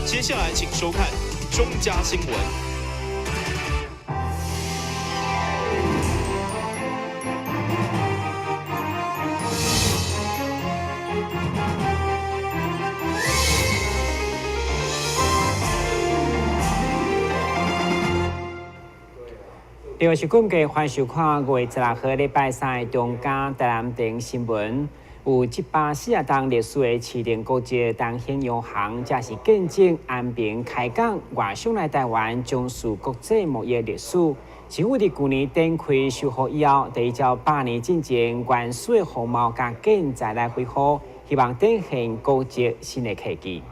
接下來請收看中嘉新聞。另外是今日歡迎收看5月16號禮拜三的中嘉台南電新聞。有140冬歷史的市定古蹟東興洋行，這是見證安平開港外商來台灣從事國際貿易歷史。市府佇舊年展開修復以後，依照100年進前原始的風貌佮建材來恢復，希望展現古蹟新的契機。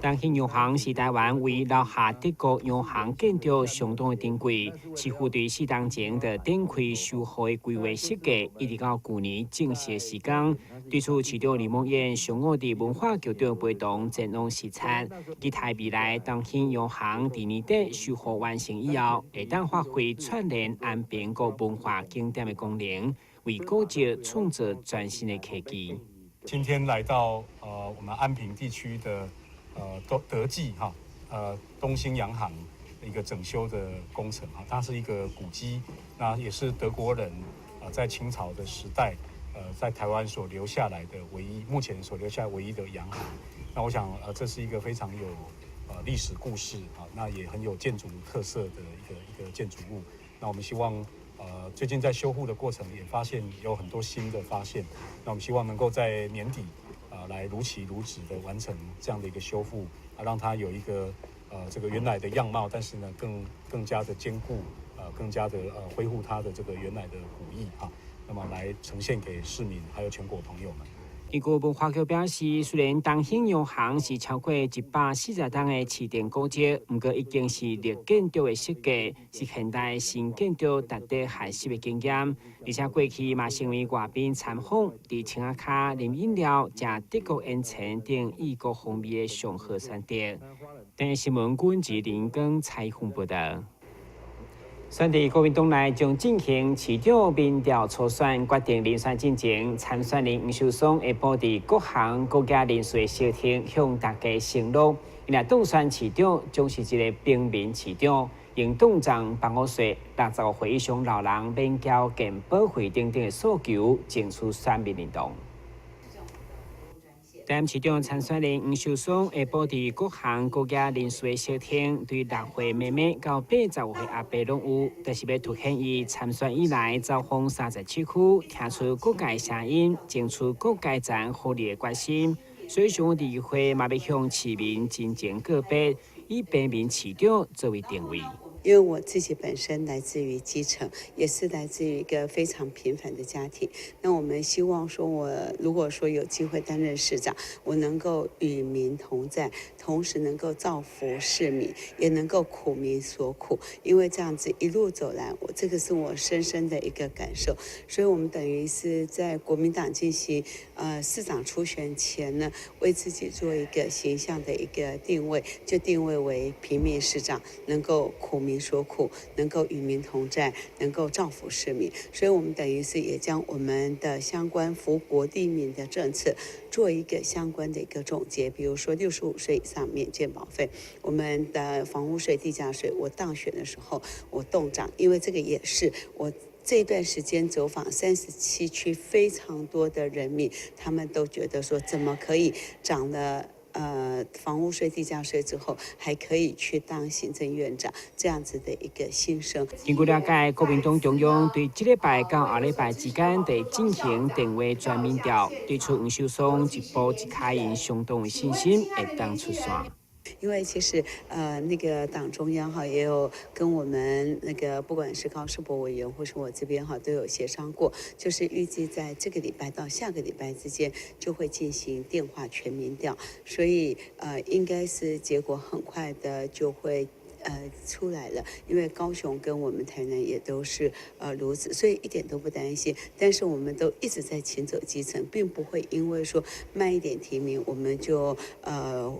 東興洋行是台灣唯留下德國洋行建築相當的珍貴，市府佇4冬前就展開修復的規劃設計，一直到舊年正式施工。對此，市長林孟演上午佇文化局長陪同前往視察，期待未來東興洋行佇年底修復完成以後，會當發揮串聯安平閣文化景點的功能，為古蹟創造全新的契機。今天來到我們安平地區的德記哈，東興洋行一個整修的工程啊，它是一個古蹟，那也是德國人啊在清朝的時代，在台灣所留下來的唯一，目前所留下唯一的洋行。那我想，這是一個非常有歷史故事啊，那也很有建築特色的一個建築物。那我們希望，最近在修復的過程也發現有很多新的發現，那我們希望能夠在年底，來如期如質的完成這樣的一個修復，啊，讓它有一個這個原來的樣貌，但是呢，更加的堅固，更加的恢復它的這個原來的古意啊，那麼來呈現給市民還有全國朋友們。根據文化局表示，雖然東興洋行是超過140冬的市定古蹟，毋過已經是綠建築的設計，是現代新建築值得學習的經驗。而且過去嘛成為外賓參訪，佇窗仔跤啉飲料、食德國煙腸等異國風味的上好選擇。電視新聞軍吉林光採訪報道。選佇國民黨內將進行市長民調初選，決定人選進前，參選人黃秀松會補佇各行各業人士的相聽，向大家承諾，伊若當選市長，將是一個平民市長，用凍漲房屋稅、65歲以上老人免繳健保費等等的訴求，爭取選民認同。台南市長參選人黃秀松下晡佇各行各業人士的相聽，對6歲妹妹到85歲阿伯攏有，就是欲凸顯伊參選以來走訪37區，聽出各界聲音，爭取各階層福利的決心。所以上午佇議會嘛欲向市民真情告白，以平民市長作為定位。因為我自己本身來自於基層，也是來自於一個非常平凡的家庭。那我們希望說，我如果說有機會擔任市長，我能夠與民同在，同時能夠造福市民，也能夠苦民所苦。因為這樣子一路走來，我這個是我深深的一個感受。所以，我們等於是在國民黨進行市長初選前呢，為自己做一個形象的一個定位，就定位為平民市長，能夠苦民所苦，能夠與民同在，能夠造福市民，所以，我們等於是也將我們的相關福國利民的政策做一個相關的一個總結。比如說，65歲以上免健保費，我們的房屋稅、地價稅，我當選的時候我凍漲，因為這個也是我這段時間走訪37區非常多的人民，他們都覺得說，怎麼可以漲了房屋稅、地價稅之後，還可以去當行政院長，這樣子的一個心聲。根據了解，國民黨中央對這禮拜到後禮拜之間佇進行電話全民調，對出黃秀松一步一跤印，相當有信心會當出線。因為其實，那個黨中央哈也有跟我們那個，不管是高世博委員或是我這邊哈都有協商過，就是預計在這個禮拜到下個禮拜之間就會進行電話全民調，所以應該是結果很快的就會出來了，因為高雄跟我們台南也都是如此，所以一點都不擔心。但是我們都一直在勤走基層，並不會因為說慢一點提名，我們就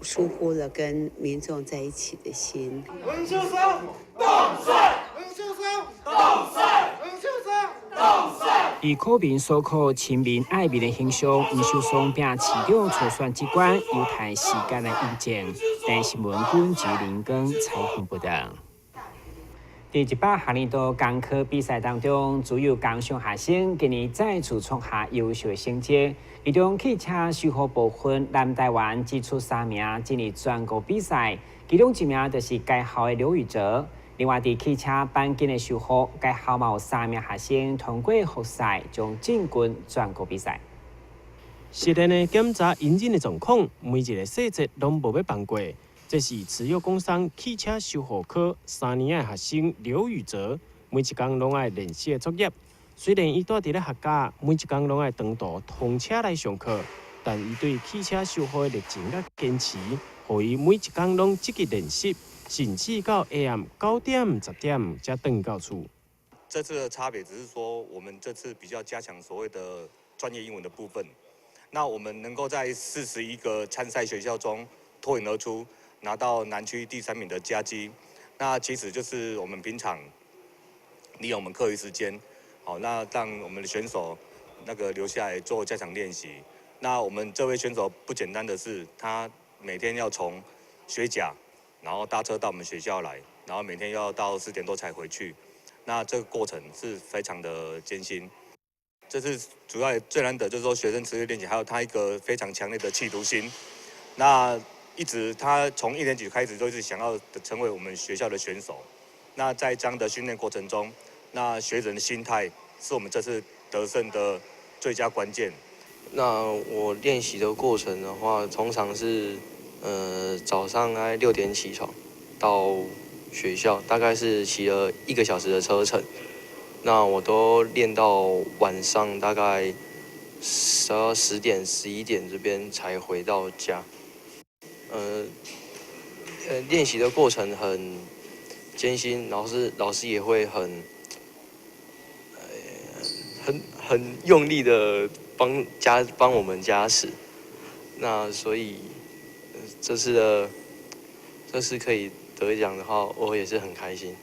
疏忽了跟民眾在一起的心。黃秀松當選，黃秀松當選，黃秀松當選。以苦民所苦、親民愛民的形象，吳秀松拼市長初選這關，有待時間來印證。台視新聞君吉林根採訪報道。佇100學年度工科比賽當中，主要工商學生今年再次創下優秀的成績。其中汽車修護部分，南台灣擠出三名進入全國比賽，其中一名就是該校的劉宇哲。另外，佇汽車鈑金的修護，該校嘛有三名學生通過複賽，將進軍全國比賽。熟練的檢查引擎的狀況，每一个細節攏無欲放過。這是慈幼工商汽車修護科三年的學生劉宇哲，每一工攏愛練習的作業。雖然伊蹛佇咧學校，每一工攏愛長途通車來上課，但伊對汽車修護的熱情佮堅持，予伊每一工攏積極練習，甚至到下暗9點10點才轉到厝。這次的差別只是說，我們這次比較加強所謂的專業英文的部分。那我們能夠在41個參賽學校中脫穎而出，拿到南區第三名的佳績。那其實就是我們平常利用我們課餘時間，好，那讓我們的選手那個留下來做加強練習。那我們這位選手不簡單的是，他每天要從學甲，然後搭車到我們學校來，然後每天要到10點多才回去。那這個過程是非常的艱辛。這次主要最難得就是說學生持續練習，還有他一個非常強烈的企圖心。那一直他從一年級開始就一直想要成為我們學校的選手。那在這樣的訓練過程中，那學生的心態是我們這次得勝的最佳關鍵。那我練習的過程的話，通常是早上大概6點起床，到學校大概是騎了1個小時的車程。那我都練到晚上大概10點、11點這邊才回到家。練習的過程很艱辛，老師也會很用力的幫我們加持。那所以這次可以得獎的話，我也是很開心。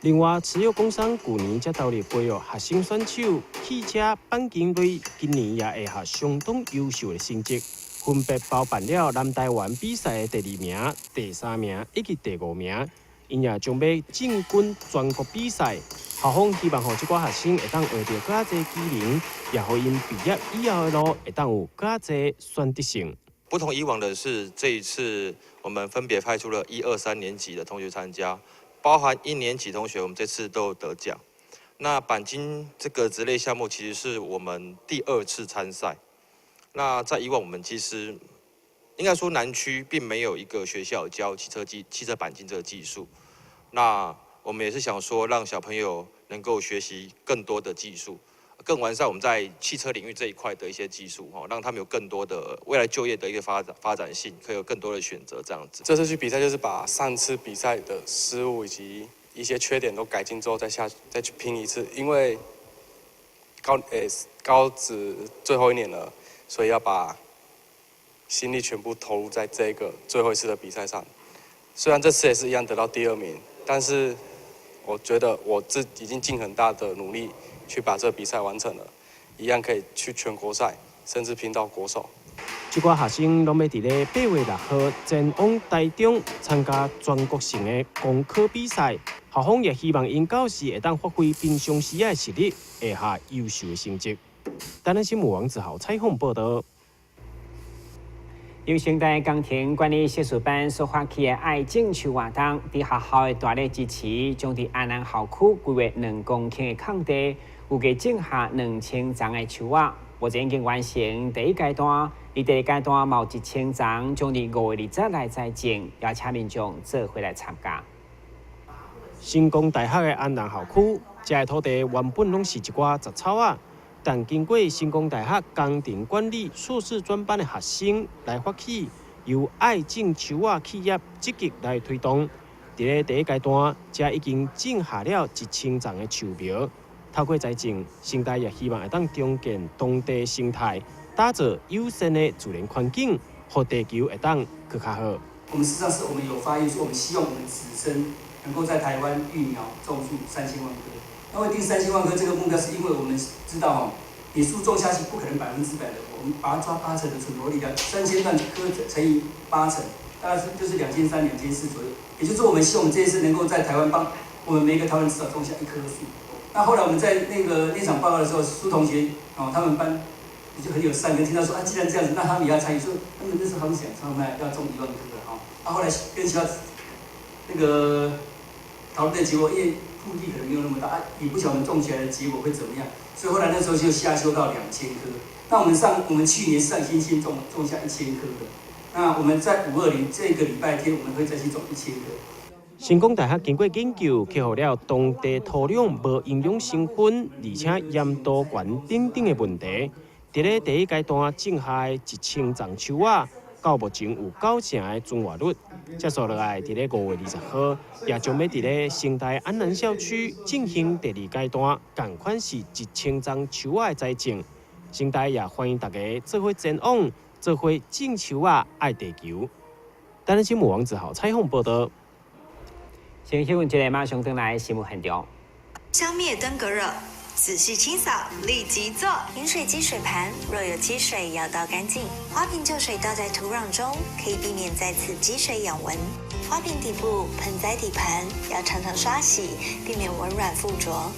另外，慈幼工商舊年才投入培育學生選手汽車鈑金類，今年也下相當優秀的成績，分別包辦了南台灣比賽的第二名、第三名以及第五名。𪜶也將欲進軍全國比賽。校方希望予這寡學生會當學著較濟技能，也予𪜶畢業以後的路會當有較濟選擇性。不同以往的是，這一次我們分別派出了一二三年級的同學參加。包含一年級同學，我們這次都有得獎。那鈑金這個職類項目，其實是我們第二次參賽。那在以往，我們其實應該說南區並沒有一個學校教汽車鈑金這個技術。那我們也是想說，讓小朋友能夠學習更多的技術，更完善我們在汽車領域這一塊的一些技術，讓他們有更多的未來就業的一個發展性，可以有更多的選擇。這樣子。這次去比賽就是把上次比賽的失誤以及一些缺點都改進之後，再去拼一次。因為高職最後一年了，所以要把心力全部投入在這個最後一次的比賽上。雖然這次也是一樣得到第二名，但是我覺得我自已經盡很大的努力去把這個比賽完成了，一樣可以去全國賽，甚至拼到國手。這寡學生攏欲佇咧8月6號前往台中參加全國性的工科比賽，校方也希望𪜶到時會當發揮平常時的實力，下優秀的成績。台南新聞王子豪採訪報道。由成大工程管理碩士班所發起的愛種樹活動，佇學校的大力支持，將佇安南校區規劃2公頃的空地，預計種下2000叢的樹仔。目前已經完成第一階段，佇第二階段嘛有1000叢，將佇5月20來栽種，邀請民眾做伙來參加。成功大學的安南校區，這个土地原本攏是一寡雜草仔。但經過成功大學工程管理碩士專班的學生來發起，由愛種樹仔企業積極來推動。佇咧第一階段，遮已經種下了1000叢的樹苗。透過栽種，成大也希望會當重建當地生態，打造友善的自然環境，予地球會當閣較好。我們實際上是我們有發願說，我們希望我們子孫能夠在台灣育苗種樹3000萬棵。那會定三千萬棵這個目標，是因為我們知道哦，你树种下去不可能100%的，我们把它抓八成的存活率，3000万棵乘以八成，大概是就是2300、2400左右。也就是说，我们希望我们这一次能够在台湾帮我们每个台湾至少种下一棵树。那后来我们在那场报告的时候，苏同学哦，他们班就很有善根，听到说啊，既然这样子，那他们也要参与，说他们那时候他们想他们要种1万棵的哈。啊，后来跟学校那个讨论的结果，因为土地可能没有那么大，啊，也不晓得种起来的结果会怎么样，所以后来那时候就下修到2000棵。那我们去年上星期种下1000棵的，那我们在520这个礼拜天，我们会再去种1000棵。成功大學經過研究，克服了當地土壤無營養成分，而且鹽度懸等等的問題。佇咧第一階段種下的1000叢樹仔，到目前有9成的存活率。接續落來，佇咧5月20號，也將欲佇咧成大安南校區進行第二階段，仝款是1000叢樹仔的栽種。成大也歡迎大家做伙前往，做伙種樹仔愛地球。台南新聞王子豪採訪報道。先休困一下，馬上轉來新聞現場。消滅登革熱，仔細清掃，立即做。飲水機水盤若有積水，要倒乾淨。花瓶舊水倒在土壤中，可以避免再次積水養蚊。花瓶底部、盆栽底盤要常常刷洗，避免蚊卵附着。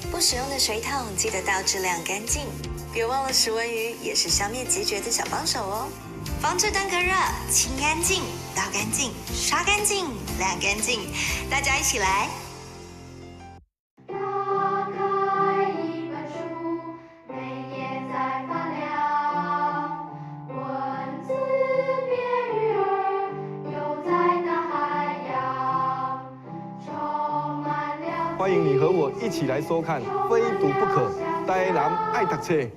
不使用的水桶記得倒置晾乾淨。別忘了食蚊魚也是消滅孑孓的小幫手哦。防治登革熱，清乾淨，倒乾淨，刷乾淨，晾乾淨，大家一起來。打開一本書，每頁在發亮，文字變魚兒，游在大海洋，充滿了。歡迎你和我一起來收看《非讀不可》，台南愛讀冊。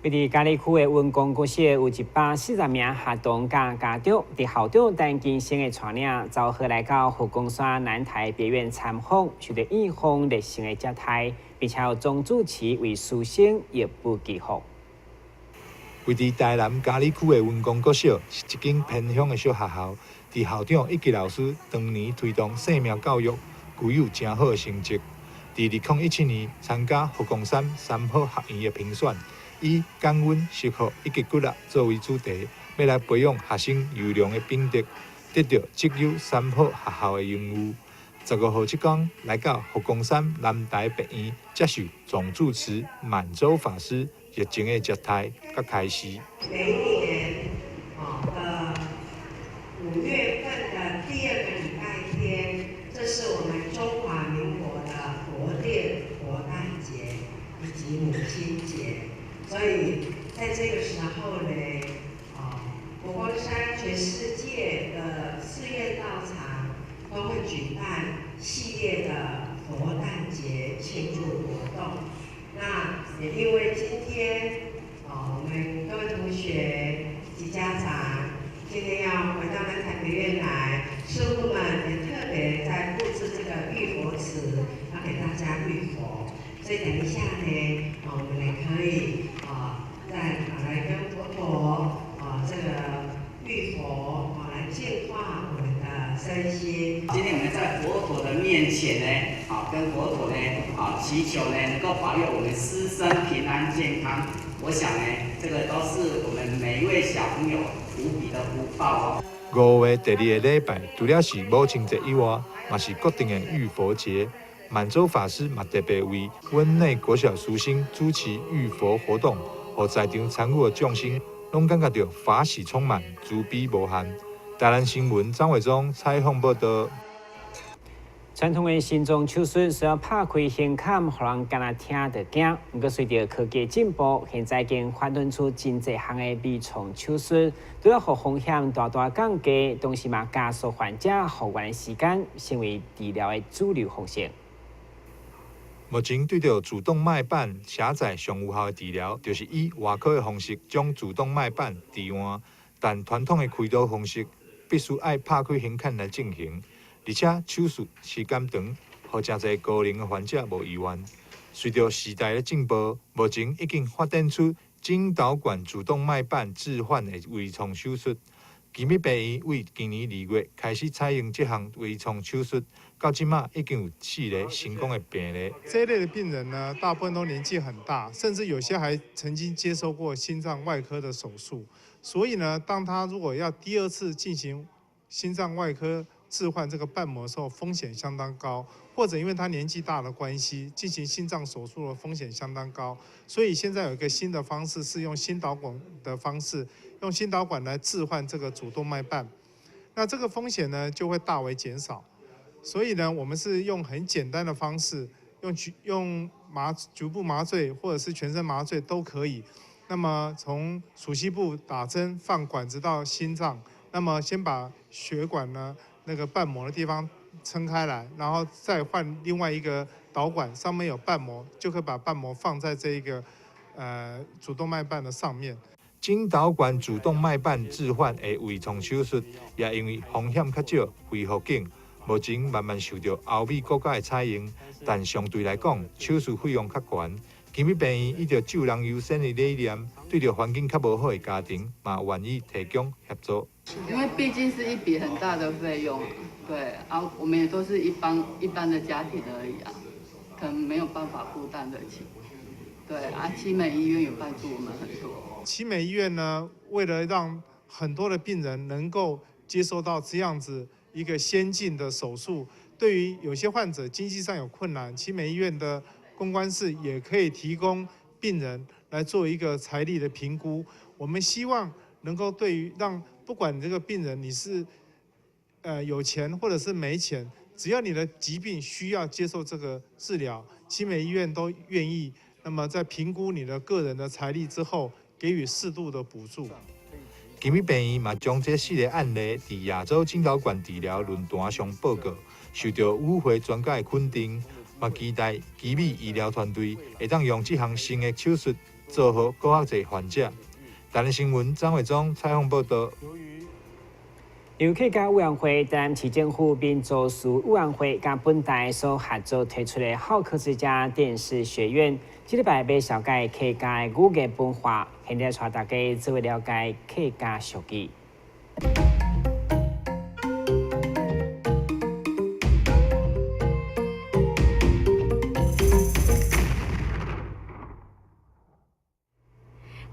位佇嘉義區的雲光國小有140名學童佮家長，佇校長陳金生的帶領，走好來到佛光山南台別院參訪，受到院方熱情的接待，並且有總主持為師生義務祈福。位佇台南嘉義區的雲光國小是一間偏鄉的小學校，佇校長以及老師長年推動生命教育，具有誠好的成績。佇2017年參加佛光山三好學院的評選。以感恩、惜福以及骨力作為主題，欲來培養學生優良的品德，得到績優三好學校的榮譽。15號這天來到佛光山南台別院，接受總住持滿洲法師熱情的接待佮開示。每一年的5月份的第二個禮拜天，這是我們中華民國的國殿佛誕節以及母親節。所以在這個時候呢，佛光山全世界的寺院道場都會舉辦系列的佛誕節慶祝活動。那也因為今天，我們各位同學及家長今天要回到南台別院來，師父們也特別在布置這個浴佛池，要給大家浴佛。所以等一下呢，我們也可以再來跟佛陀這個浴佛來淨化我們的身心。今天我們在佛陀的面前呢，跟佛陀呢，祈求呢能夠保佑我們師生平安健康。我想呢，這個都是我們每一位小朋友無比的福報哦。5月第二个禮拜，除了是母親節以外，嘛是國定的浴佛節。滿洲法師嘛特別為溫內國小師生主持浴佛活動，予在場參與的眾生攏感覺著法喜充滿，慈悲無限。台南新聞張偉忠採訪報道。傳統的心臟手術需要拍開胸坎，予人敢若聽就驚。毋過隨著科技進步，現在已經發展出真濟項的微創手術，除了予風險大大降低，同時嘛加速患者復原的時間，成為治療的主流方式。目前對著主動脈瓣狹窄上有效的治療，就是以外科的方式將主動脈瓣置換。但傳統的開刀方式必須愛拍開胸坎來進行，而且手術時間長，予誠濟高齡的患者無意願。隨著時代的進步，目前已經發展出經導管主動脈瓣置換的微創手術。奇美病院為今年2月開始採用這項微創手術，到這馬已經有四个成功的病例。這一類的病人呢，大部分都年紀很大，甚至有些還曾經接受過心臟外科的手術。所以呢，當他如果要第二次進行心臟外科置換這個瓣膜的時候，風險相當高，或者因為他年紀大的關係，進行心臟手術的風險相當高。所以現在有一個新的方式，是用心導管的方式，用心導管來置換這個主動脈瓣，那這個風險呢就會大為減少。所以呢，我們是用很簡單的方式，用局部麻醉或者是全身麻醉都可以。那麼從鼠蹊部打針放管子到心臟，那麼先把血管呢那個瓣膜的地方撐開來，然後再換另外一個導管，上面有瓣膜，就可以把瓣膜放在這一個主動脈瓣的上面。經導管主動脈瓣置換的微創手術，也因為風險較少、恢復緊，目前慢慢受到歐美國家的採用，但相對來講，手術費用較懸。奇美病院依著救人優先的理念，對著環境較無好的家庭，嘛願意提供協助。因為畢竟是一筆很大的費用，對啊，我們也都是一般一般的家庭而已啊，可能沒有辦法負擔得起。對啊，奇美醫院有幫助我們很多。奇美醫院呢，為了讓很多的病人能夠接受到這樣子一個先進的手術，對於有些患者經濟上有困難，奇美醫院的公關室也可以提供病人來做一個財力的評估。我們希望能夠對於讓不管這個病人你是有錢或者是沒錢，只要你的疾病需要接受這個治療，奇美醫院都願意。那麼在評估你的個人的財力之後，給予適度的補助。奇美病院嘛，將這四个案例佇亞洲經導管治療論壇上報告，受到與會專家的肯定，嘛期待奇美醫療團隊會當用這項新的手術造福閣較濟患者。台南新聞張偉忠採訪報道。由客家委員會、台南市政府民族事務委員會佮本台所合作推出的好客之家電視學院，這禮拜欲紹介客家的語言文化，現在帶大家做伙了解客家俗語。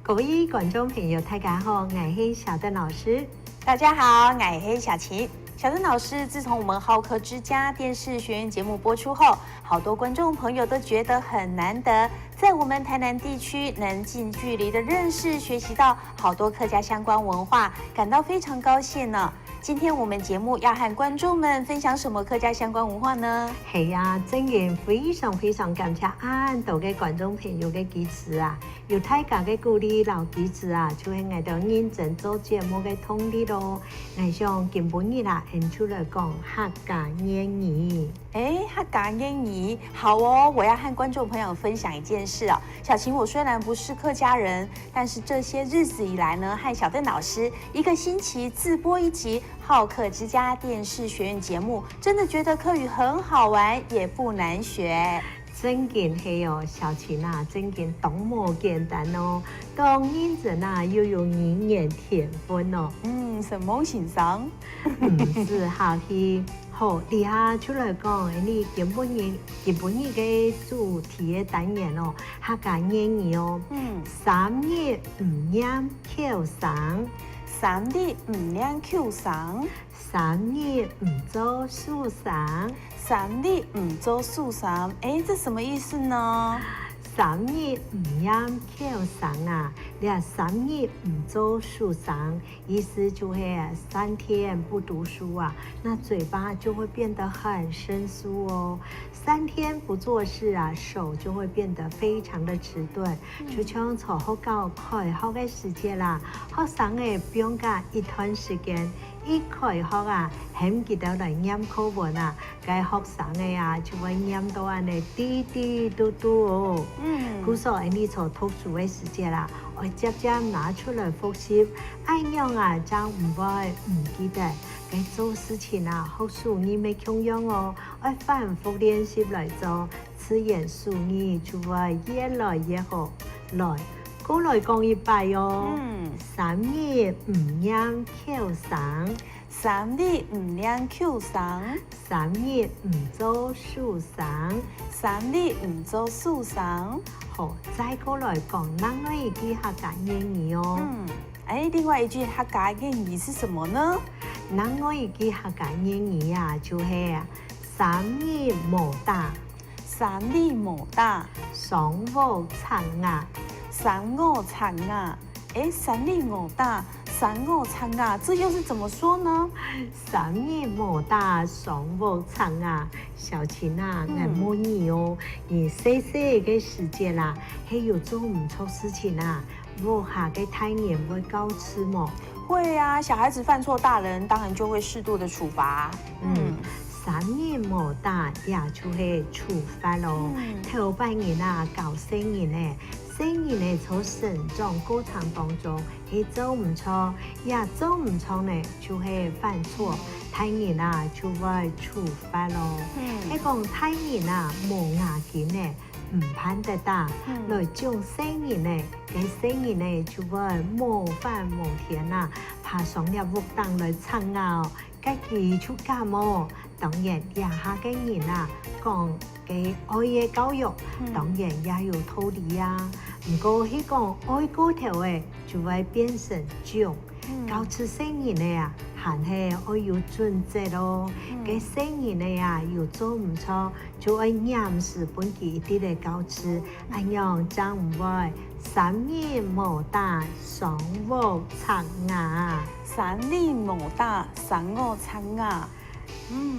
各位觀眾朋友，大家好，𠊎係小鄧老師。大家好，𠊎係小琴。小鄧老師，自從我們好客之家電視學院節目播出後，好多觀眾朋友都覺得很難得，在我們台南地區能近距離的認識、學習到好多客家相關文化，感到非常高興呢。今天我們節目要和觀眾們分享什麼客家相關文化呢？係啊，真嘅非常非常感謝恁多个觀眾朋友的支持啊，有大家的鼓勵摎支持啊，就係𠊎哋認真做節目的動力囉。𠊎想今晡日啦，𠊎就來講客家諺語。哎，客家諺語，好哦！我要和觀眾朋友分享一件事啊。小琴，我雖然不是客家人，但是這些日子以來呢，和小鄧老師一個星期自播一集《好客之家》電視學院節目，真的覺得客語很好玩，也不難學。真嘅係哦，小琴啊，真嘅多麼簡單哦，當認真啊，又有語言天分哦。嗯，什麼欣賞？嗯，是好去。好，底下出來講，你今晡日个主題的單元哦，客家諺語哦。三日毋念口生，三日毋念口生，三日毋做樹生，三日毋做樹生。哎，這什麼意思呢？三日毋念口生啊，你三日毋做書生，意思就是3天不讀書啊，那嘴巴就會變得很生疏哦。3天不做事啊，手就會變得非常的遲鈍。就像從學校開學的時節啦，學生會放假一段時間，一開學啊，還記得來念課文啊，該學生的啊就會念到按呢滴滴嘟嘟哦。故所你做讀書的時節啦，愛接接拿出來複習，按樣啊，才毋會毋記得。該做事情啊，學術你沒強用哦，愛反覆練習來做，遲自然事業就會越來越好。來，過來講一擺哦。三日毋念口生，三日毋念口生，三日毋做樹生，三日毋做樹生。好，再過來講另外一句客家諺語哦。哎，另外一句客家諺語是什麼呢？另外一句客家諺語啊，就是三日無打，三日無打，雙鑊插瓦，三鑊插瓦。哎，三日無打，三鑊插瓦，這又是怎麼說呢？三日無打，雙鑊插瓦。小琴啊，我問你哦，你細細个時節啦，還有做毋錯事情啊，屋下个大人會教斥無？會啊，小孩子犯錯，大人當然就會適度的處罰。三日無打，也就是處罰咯。頭擺人啊，教細人呢，細人呢，從成長過程當中，係做毋錯，也做毋錯呢，就係犯錯，大人啊就會處罰咯。係講大人啊，無牙根呢，毋盼得打，來將細人呢，个細人呢就會無法無天啊，爬上了屋頂來插瓦，家己就感冒。當然，也下个人啊，講个愛的教育，當然也有道理啊。毋過，彼講愛過頭的，就會變成囧。教出細人的啊，還係愛有準則咯。个細人的啊，有做毋錯，就愛嚴實分佢一啲的教斥，按樣才毋會三日無打，雙鑊插瓦。三日無打，雙鑊插瓦。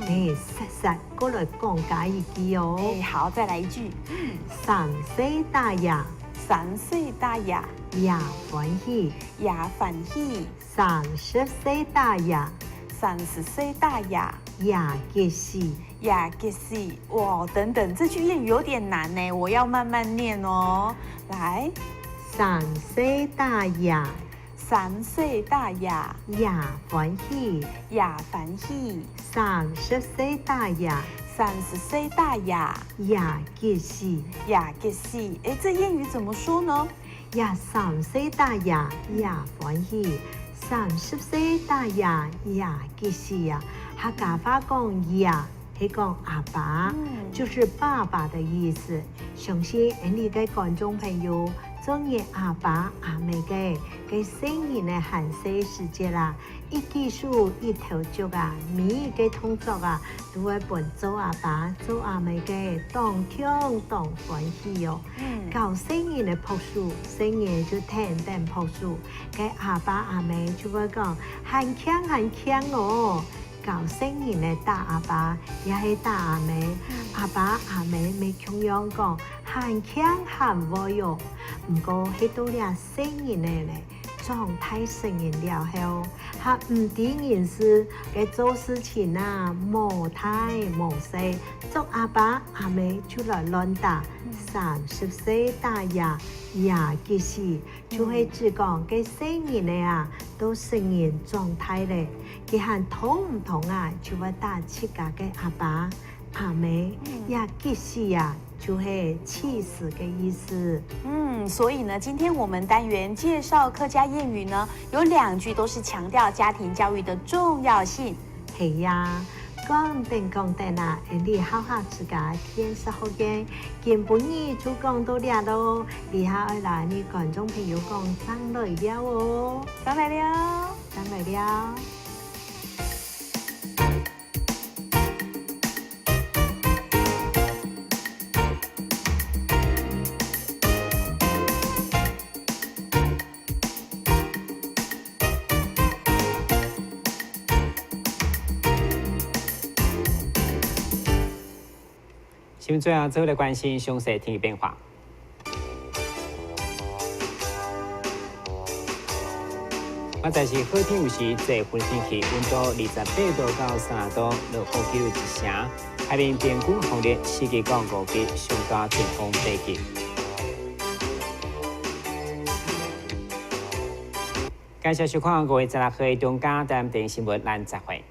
哎，實實過來講加一句哦。哎，好，再來一句。三歲打牙，三歲打牙，也歡喜，也歡喜。30歲打牙， 30歲打牙，也吉死，也吉死。哇，等等，這句諺語有點難呢，我要慢慢念哦。來，三歲打牙。三歲打牙，也歡喜，也歡喜。30歲打牙， 30歲打牙，也吉死，也吉死。哎，這諺語怎麼說呢？也三歲打牙也歡喜，30歲打牙也吉死呀。客家話講爺，係講阿爸，就是爸爸的意思。相信你个觀眾朋友，做𪜶阿爸阿媽个，个細人的寒細時節啦，一舉手一投足啊，每一個動作啊，都會分做阿爸做阿媽个當聽當歡喜哦。教細人的樸素，細人就聽得樸素，个阿爸阿媽就會講很強很強哦。教細人的打阿爸，也係打阿媽，阿爸阿媽咪同樣講很強很威喲。毋過彼到了細人的咧，長大成人了後，較毋知人事，个做事情啊，無大無細，做阿爸阿媽就來亂打。30歲打牙也吉死，就係指講个細人的啊，都成人狀態咧，佢還痛毋痛啊，就會打自家个阿爸阿媽，也吉死啊，就是氣死的意思。所以呢，今天我們單元介紹客家諺語呢，有兩句都是強調家庭教育的重要性。係呀，講定講定啊，你好好自家天色好見，今晡日就講到這咯，你下愛來你觀眾朋友講張來了哦，張來了，張來了。新聞最後，最後來關心詳細天氣變化。現在是好天有時濟雲天氣，溫度28度到30度，落雨幾率一成。海面平均風力4級到5級，上大陣風8級。感謝收看5月16號中嘉台南電視新聞，咱再會。